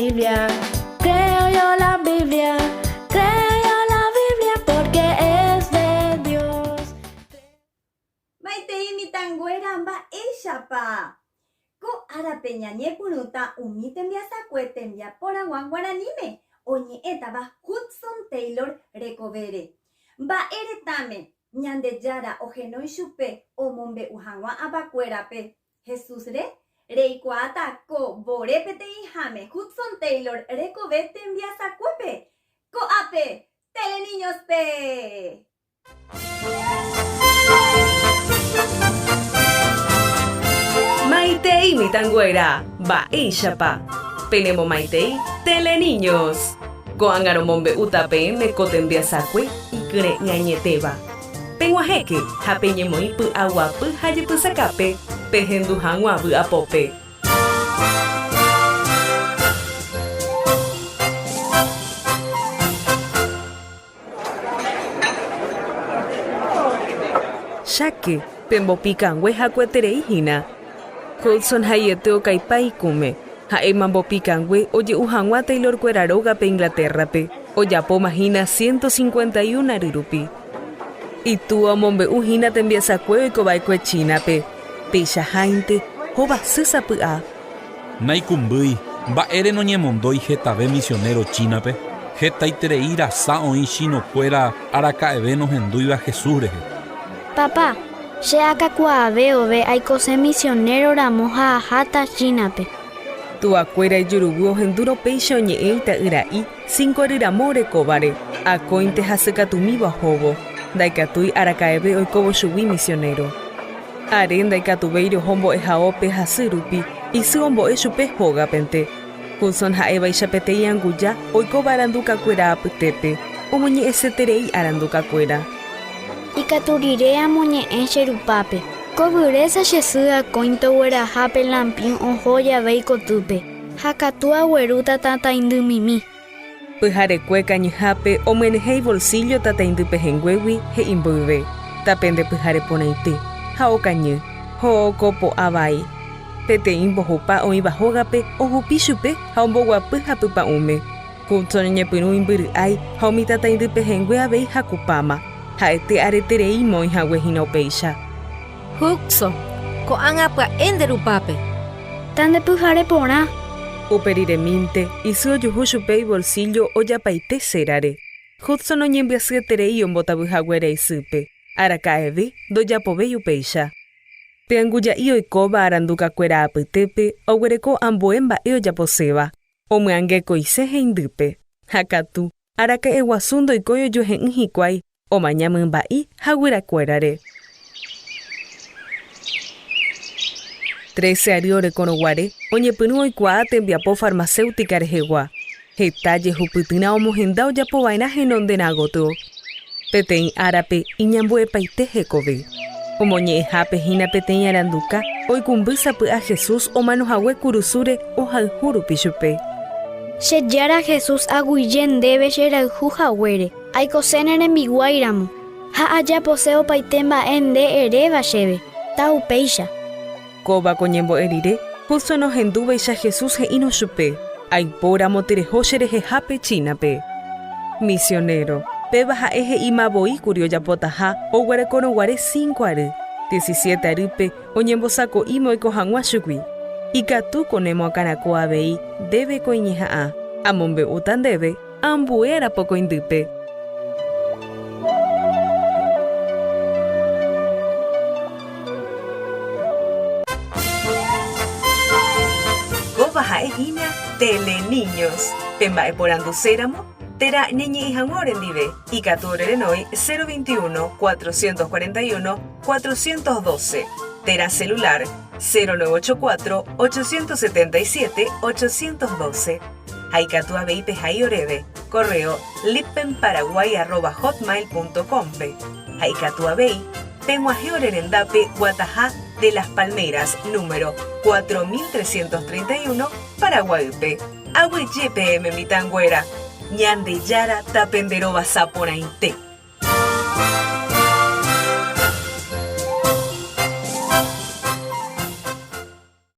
Biblia, creo yo la Biblia, creo yo la Biblia porque es de Dios. Maitei mitãnguéra mba'éichapa? Ko árape ñañepyrũta umi tembiasakue tembiaporãgua guaraníme oñe'ẽtava Hudson Taylor rekovére. Mba'e retãme Ñandejára ohenói chupe omombe'u hag̃ua avakuérape Jesús-re? Reikuaáta ko vore peteĩháme Hudson Taylor rekove tembiasakuépe ko'ápe Teleniños-pe! Maitei mitãnguéra, mba'éichapa? Penemomaitei Teleniños! Ko'ág̃a romombe'úta peẽme ko tembiasakue ikyre'ỹ añetéva. Peg̃uahẽke ha peñemoĩ py'aguapy ha jepysakápe pehendu hag̃ua vy'apópe. Cháke, pembopikangue hakueterei hína. Hudson ha'iete okaipa ikũme. Ha'éma mbopikangue oje'u hag̃ua Taylor-kuéra rógape Inglaterra-pe, ojapóma hína 151 ary rupi. Itúa omombe'u hína tembiasakue oikova'ekue China-pe. Peichaháinte, hovasy sapy'a. Naikũmbýi, mba'ére noñemondói hetave misionero China-pe? Hetaiterei rasa oĩ chino-kuéra araka'eve nohendúiva Jesús rehe. Papa, che akakuaave ove aikose misionero ramo ha aháta China-pe. Tuakuéra ijuruvy ohendúrõ péicha oñe'ẽ ita'yra'i cinco ary ramo orekóvare, akóinte hasykatumíva ohóvo, ndaikatúi araka'eve oikóvo chugui misionero. Are ndaikatuvéi oho mbo'ehaópe hasy rupi, isy ombo'e chupe hógapente. Hudson ha'évaicha peteĩ anguja oikóva arandukakuéra apytépe, omoñe'ẽseterei arandukakuéra. Ikatu rire amoñe'ẽ che rupápe. Ko vyrésa che sy akóinte ogueraha pe lampiũ oho jave ikotýpe, ha katu aguerúta tataindymimi. Pyharekue kañyhápe omyenyhẽ ivolsíllo tataindy pehẽnguégui he'i mboyve, Tape nde pyhare porãite, ha okañy, ho'oko po'a vai. Peteĩ mbohupa oĩva hógape ohupi chupe ha omboguapy hapypa'ũme. Hudson oñepyrũ imbyry'ái ha umi tataindy pehẽngue avei hakupáma. Ha'ete aretereíma oĩ hague hína upéicha. Hudson, ko'ág̃a pya'e nde rupápe. Ta nde pyhare porã. Upe riremínte, isy ojuhu chupe ivolsíllo ojapaite sérare. Hudson oñembyasyeterei ombotavy haguére isýpe. Araka'eve ndojapovéi upéicha. Pe anguja'i oikóva arandukakuéra apytépe oguereko ambue mba'e ojaposéva, omyangekoise heindýpe. Ha katu, araka'e guasu ndoikói ojuehe'ỹ hikuái Omaña mymba'i ha guyrakuérare. Trece ary orekórõ guare, oñepyrũ oikuaa tembiapo farmacéutica rehegua. Heta jehupytyrã omohenda ojapova'erã henonderã gotyo. Peteĩ árape iñambuepaite hekove. Omoñe'ẽhápe hína peteĩ aranduka oikũmby sapy'a Jesús omanohague kurusúre ohayhu rupi chupe. Che Jára Jesús aguyje ndéve che rayhu haguére. Aikose ne rembiguái ramo, ha ajapose opaite mba'e nde eréva chéve, ta upéicha. Kóva ko ñembo'e rire, Hudson ohendúvaicha Jesús he'írõ chupe, Aipóramo tereho che rehehápe Chínape. Misionero, péva ha'e he'íma voi kuri ojapotaha oguerekorõ guare cinco ary, diecisiete arýpe oñembosako'íma oiko hag̃ua chugui. Ikatu ko nemoakãrako avei ndéve ko iñeha'ã. Amombe'úta ndéve Ambue arapokõindýpe. Kóva ha'e hína Teleniños. Pemba'eporanduséramo térã ñañe'ẽ hag̃ua orendive, ikatu orerenói 021 441 412 térã celular 0984 877 812. Ha ikatu avei pehai oréve correo lippenparaguay@hotmail.com-pe. Ha ikatu avei peg̃uahẽ ore rendápe Guataha de las Palmeras número 4331 Paraguaýpe. Aguyje peẽme mitãnguéra! Ñandejára tapenderovasa porãite!